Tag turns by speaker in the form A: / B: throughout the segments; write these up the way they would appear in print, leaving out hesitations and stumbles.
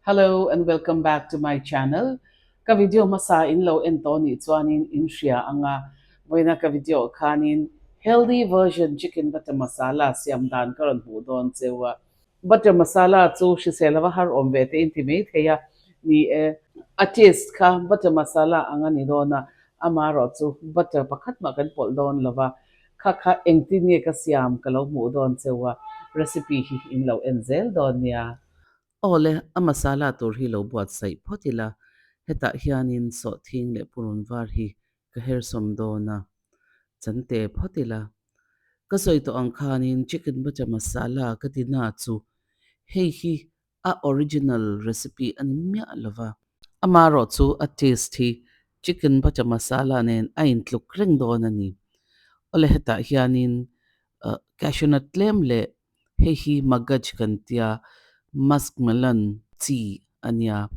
A: Hello and welcome back to my channel. Ka video hmasa in lo en tawh nih chuanin in hria anga vawiina ka video khanin healthy version chicken butter masala siam dan ka rawn hmuh dawn cheu a. Butter masala chu hrisel ava har awm ve te in ti mai thei a, ni e, a taste kha butter masala ang a ni dawn a, amaherawh chu butter pakhat mah kan pawlh dawn lo va, kha kha engtin nge ka siam ka lo hmuh dawn cheu a, recipe hi in lo en zel dawn nia. Awle, a masala tur hi lo buatsaih phawt ila, hetah hianin sawhthing leh purun var hi ka hersawm dawn a, chante phawt ila. Ka sawi tawh ang khanin chicken butter masala ka ti na chu hei hi a original recipe a ni miah lo va. Amaherawh chu a taste hi chicken butter masala nen a intluk reng dawn a ni. Awle hetah hianin cashew nut tlem leh Hei hi Magaj kan tia, musk melon chi a nia.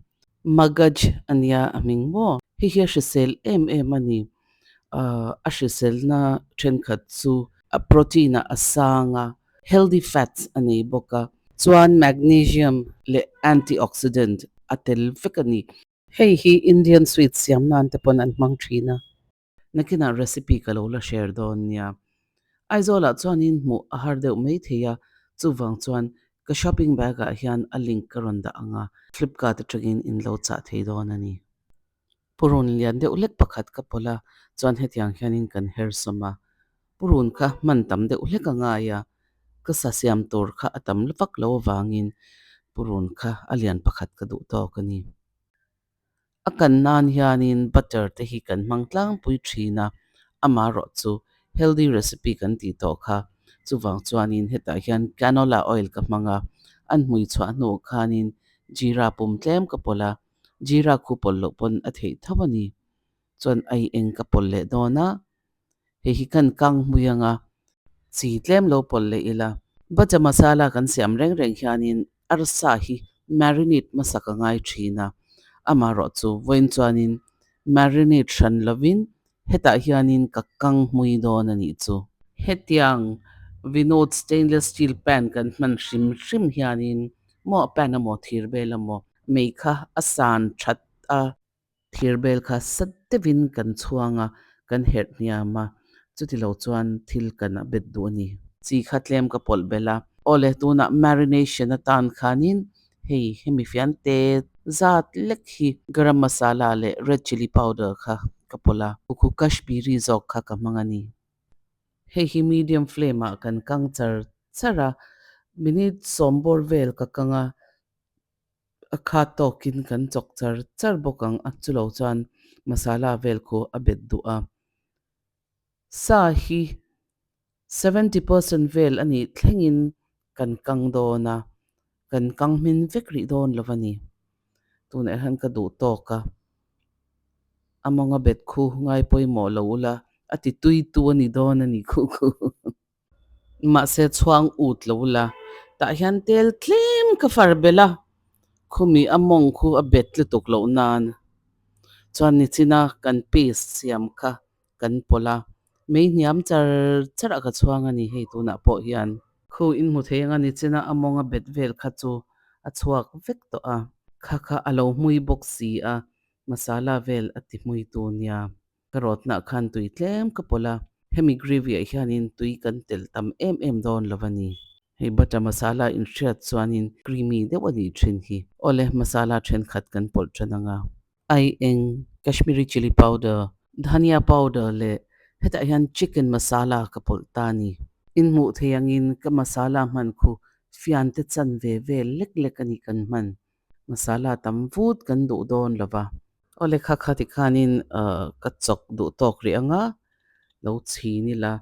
A: Magaj a nia a hming maw? Hei hi a hrisel em em a ni. Ahh a hriselna thenkhat chu a protein ah a sang a, healthy fats a nei bawk a, chuan magnesium leh antioxidant a tel vek a ni. Hei hi Indian sweet siam nan te pawn an hmang thin a. Nakinah recipe ka lo la share dawn nia. Aizawlah chuanin hmuh a har deuh mai thei a, chuvang chuan ka shopping bag ah hian a link ka rawn dah ang a, Flipkart atangin in lo chah thei dawn a ni. Purun lian deuh hlek pakhat ka pawlh a, chuan hetiang hianin kan her sawm a. Purun kha hman tam deuh hlek a ngai a, ka sa siam tur kha a tam vak lo avangin purun kha a lian pakhat ka duh tawk a ni. A kan nan hianin butter te hi kan hmang tlangpui thin a, amaherawh chu healthy recipe kan tih tawh kha. Chuvang chuanin hetah hian canola oil ka hmang a, an hmui chhuah hnuah khanin jeera pum tlem ka pawlh a, jeera khu pawlh loh pawn a theih tho a ni. Chuan ei eng ka pawlh leh dawn a, Hei hi kan kang hmui anga chi tlem lo pawlh leh ila. Butter masala kan siam reng reng hianin arsa hi marinate hmasa ka ngai thin a, amaherawh chu vawiin chuanin marinate hran lovin hetah hianin ka kang hmui dawn a nih chu. Hetiang Vinod stainless steel pan kan hman hrim hrim hianin maw a pan emaw thir bel emaw mei kha a san that a. Thirbel kha sat deuhin kan chhuang a, kan herh hniam a, chuti lo chuan thil kan a bet duh a ni. Chi kha tlem ka pawlh belh a. Awle, tunah marination atan khanin hei hemi fiante zat lek hi garam masala leh red chilli powder kha ka pawlh a, khu kashmiri zawk kha ka hmang a ni. Hei hi medium flame ah kan kang char char a, minute sawmbawr vel ka kang a. A khat tawkin kan chawk char char bawk ang a, chulo chuan masala vel khu a bet duh a. Sa hi 70% vel a nih thlengin kan kang dawn a, kan kang hmin vek rih dawn lo a ni. Tunah hian ka duh tawk a, a mawnga bet khu ngai pawimawh lo ula a ti tui tu a ni dawn a ni khu khu. Mahse chhuang ut lo la, tah hian tel tlem ka far belh a, khumi a mawng khu a bet lutuk loh nan chuan nichina kan paste siam kha kan pawlh a, mei hniam char char ah ka chhuang a ni hei tunah pawh hian. Khu in hmu thei anga nichina a mawng a bet vel kha chu a chhuak vek tawh a, kha kha a lo hmui bawk si a, masala vel a ti hmui tu nia. Ka rawtnah khan tui tlem ka pawlh a, hemi gravy ah hianin tui kan telh tam em em dawn lo a ni. Hei butter masala inhriat chuanin creamy deuh a nih thin hi. Awle, masala thenkhat kan pawlh tan ang a. Ai eng, Kashmiri chilli powder, dhania powder leh hetah hian chicken masala ka pawlh ta a ni. In hmuh thei angin ka masala hman khu fian te chan ve vel lek lek a ni kan hman. Masala tam vut kan duh dawn lo va. Awle kha kha tikhanin ka chawk duh tawk rih ang a, lo chhin ila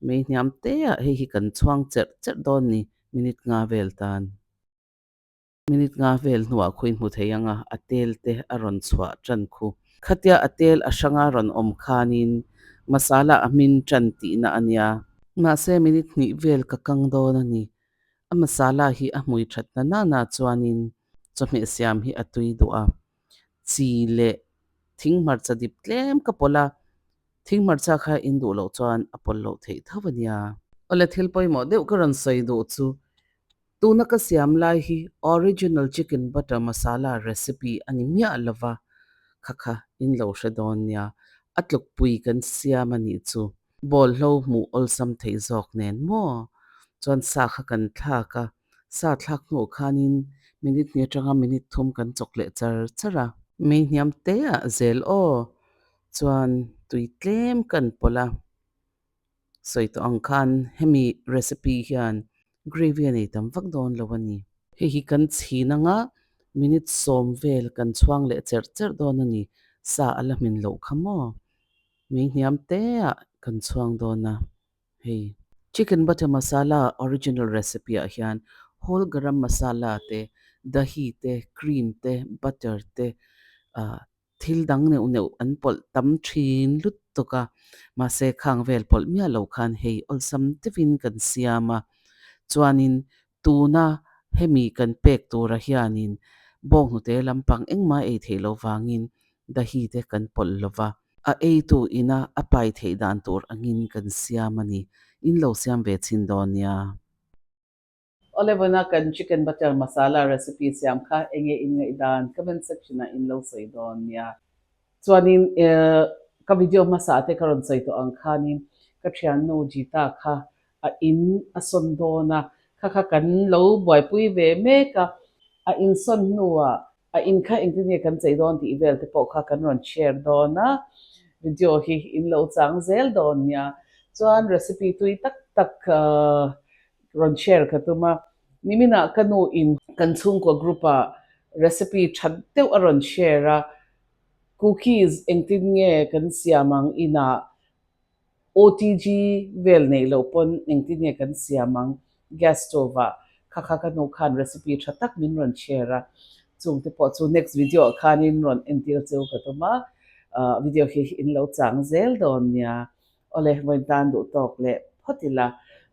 A: mei hniam te ah hei hi kan chhuang cherh cherh dawn ni minute nga vel tan. Minute nga vel hnuah khuin hmu thei ang a, a tel te a rawn chhuah tan khu. Khatia a tel a hranga rawn awm khanin masala a hmin tan tihna a nia. Mahse minute hnih vel ka kang dawn a ni. A masala hi a hmui that na nana chuanin chawhmeh siam hi a tui duh a. Chi leh thing hmarcha dip tlem ka pawlh a, thing hmarcha kha in duh loh chuan a pawlh loh theih tho a nia. Awle thil pawimawh deuh ka rawn sawi duh chu. Tuna ka siam lai hi original chicken butter masala recipe a ni miah lova, kha kha in lo hre dawn nia, a tlukpui kan siam a nih chu. Bawlhlo hmuh awlsam theih zawk nen maw? Chuan sa kha kan thlak a, sa thlak hnuah khanin minute hnih atanga minute thum kan chawk leh char char a. Mei hniam te ah zel aw chuan tui tlem kan pawlh a, sawi tawh ang khan hemi recipe hian gravy a nei tam vak dawn lo a ni. Hei hi kan chhin anga minute sawm vel kan chhuang leh cherh cherh dawn a ni, sa a la hmin loh kha maw? Mei hniam te ah kan chhuang dawn a, hei. Chicken butter masala original recipe ah hian whole garam masala te, dahi te, cream te, butter te ah thil dang neuh neuh an pawlh tam thin lutuk a, mahse khang vel pawlh miah lo khan hei awlsam deuhin kan siam a, chuanin tuna hemi kan pek tura hianin bawnghnute lampang engmah ei theih loh vangin dahi te kan pawlh lo va, a eitu ina a pai theih dan tur angin kan siam a ni, in lo siam ve chhin dawn nia. Awle vawiina kan chicken butter masala recipe siam kha enge in ngaihdan comment section ah in lo sawi dawn nia. Chuanin ka video hmasa te ka rawn sawi tawh ang khanin ka thiannu Jita kha a in a sawn dawn a, kha kha kan lo buaipui ve mek a, a insawn hnuah A in kha engtin nge kan chei dawn tih vel te pawh kha kan rawn share dawn a, video hi in lo chang zel dawn nia. Chuan recipe tui tak tak rawn share ka tum a, niminah ka nu in kan chhungkua group ah recipe tha deuh a rawn share a, cookies engtin nge kan siam ang inah OTG vel neih loh pawn engtin nge kan siam ang? Gas stove ah kha kha ka nu khan recipe tha tak min rawn share a, chung te pawh chu next video ah khanin rawn entir cheu ka tum a, video hi in lo chang zel dawn nia. Awle, vawiin tan duh tawk leh phawt ila,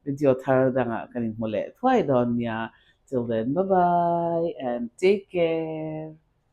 A: video thar dangah kan inhmu leh thuai dawn nia. Till then, bye bye and take care.